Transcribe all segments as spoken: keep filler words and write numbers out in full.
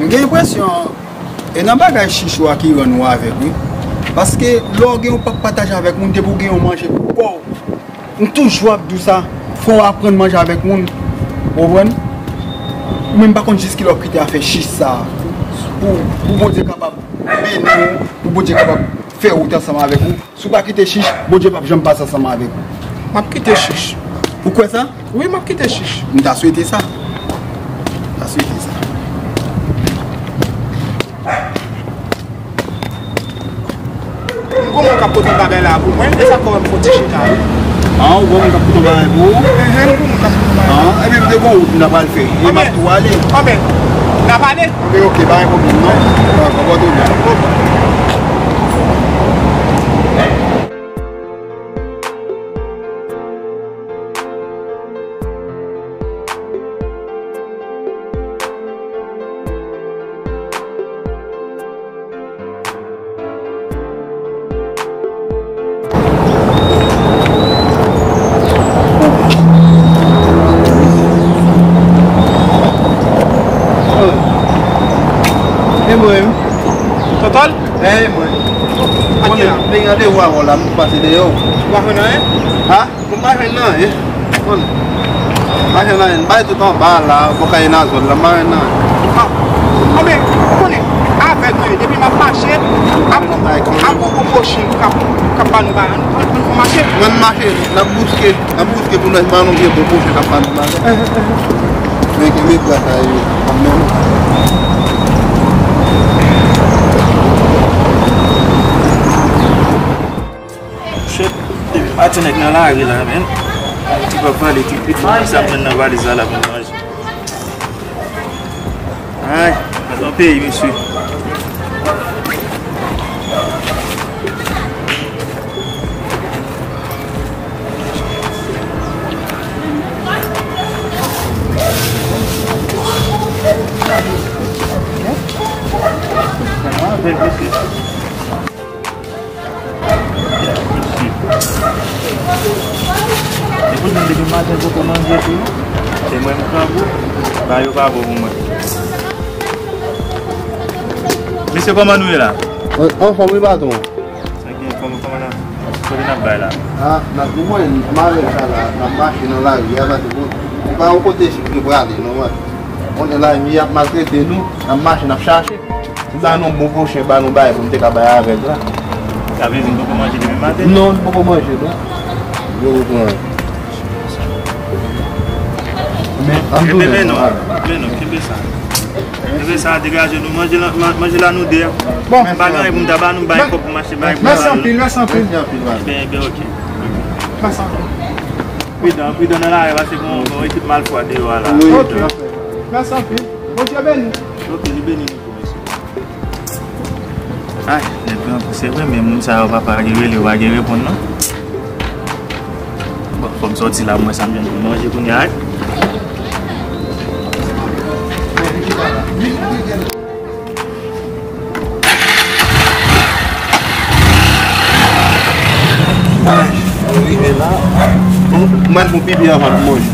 Gen enpresyon, e nan bagay chich ou a ki rann ou avè l, wi. Paske lè w gen yon pa pataje avèk moun, depi w gen yon manje pou kò w, m toujou ap di w sa, fò w aprann manje avèk moun, ou konprann? Ou menm pa konn jiskilè w ap kite afè chich sa a, pou, pou Bondye kapab beni w, pou Bondye kapab fè wout ansanm avèk ou. Si w pa kite chich, Bondye p ap janm pase ansanm avèk ou. M ap kite chich. Ou kwè sa? Wi, m ap kite chich. M ta swete sa. M ta swete sa. M gon moun k ap pote yon bagay la pou mwen, e sa k fè w wè m fè yon ti chita wi. Ah, ou gon moun k ap pote yon bagay pou ou? Enhen, m gon moun k ap pote yon bagay. Ah, ebyen m te gon wout m ta pral fè. E m ap tou ale. Anben, n ap ale. Anben, oke, pa gen pwoblèm non. Dakò, pa gen pwoblèm. E mwen menm. Tòtòl? E mwen. Konnen, m te gen randevou avè w la, m pase dèyè w. Ou pa jwenn anyen? Ha? Bon, m pa jwenn anyen. Bon, m pa jwenn anyen. M bay tout anba la, bò kay Nazòl la, m pa jwenn anyen. Ah. Anben, ou konnen, avèg mwen ye. Depi m ap mache, ap, ap gon gwo pwochin k ap, k ap ban nou bagay. Ann, ann, ann, ann mache. Ann mache, n ap bouske, n ap bouske pou n al ban nou vye gwo pwochin k ap ban nou bagay. Men kenbe gras la, yo, ap mennen. Shit, depi maten nèg nan lari la, men. Ti pap pale, ti pit, mwen sa m jwenn nan valiz la, la pou manje. Ay, gad yon peyi, mesye. Epi menm depi maten poko manje tou. Se mwen m grangou, ba yo pa bon pou mwen. Mesye, kòman nou ye la? An, anfòm wi, patwon. Sa gen, kòman, kòman n ap, kote n ap bay la? A, n ap di mwen, m avèk sa la, n ap mache nan lari a, paske bon, se pa yon kote chif nou prale, non, mwen. Konnen lari a ap maltrete nou, n ap mache, n ap chache. Si ba nou bon pwochen, ba nou bay pou m te ka bay avèg la. Sa vle di nou poko manje depi maten? Non, nou poko manje, non. Yo poko manje. Men, an tou men non, men non, kenbe sa. Kenbe sa, degaje nou, manje la, ma-, manje la nou de. Bon. M pa gen anyen pou m ta ba nou, m bay kòb pou m achte bagay pou nou. Mèsi anpil, mèsi anpil. Mèsi anpil, mèsi. Ebyen, ebyen, oke. Mèsi anpil. Pridan, pridan nan lari, paske gon, gon ekip malfwa deyò a la. Wi. Ok. Mèsi anpil. Bondye beni. Ok, li beni nou tou, mesye. Ay, nèg lan, se vre, men moun sa yo, papa, yo rele, yo pa gen reponn, non. Bon, fò m sòti la, m wè sa m jwenn pou manje kounye a, wi. Ay, nou rive la. Bon, m al fè pipi anvan m manje.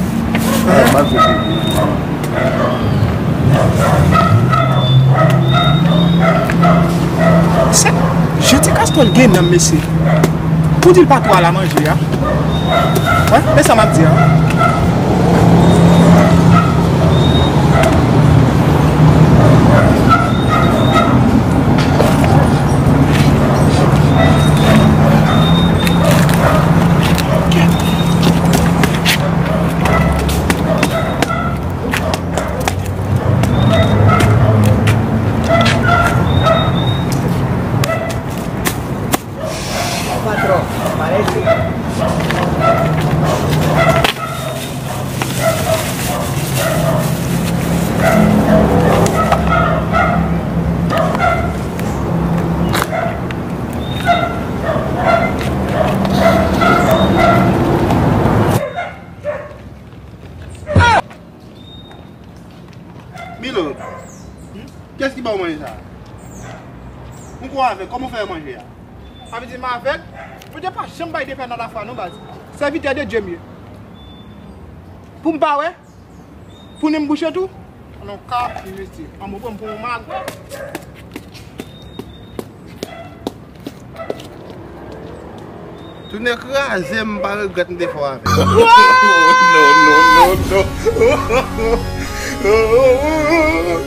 Ay, m al fè pipi. Sa, Jodi Kastòl gen nanm, mesye. Pou di l pa twò al a manje a. Wi, men sa m ap di a. Patwon, pa rete. Milo, kiyès ki ba w manje sa a? Ou kwè avèg, kòman w fè manje a? Sa vle di m avèg? Bondye pa janm bay defèt nan lafwa non, baz. Sèvitè de Dye m ye. Pou m pa wè? Pou nen m bouche tou? Non, ka, li rete. An mwen pran m pou yon magwè. Tounen kraze m, m pa regrèt m te fè w avè l. No, no, no, no.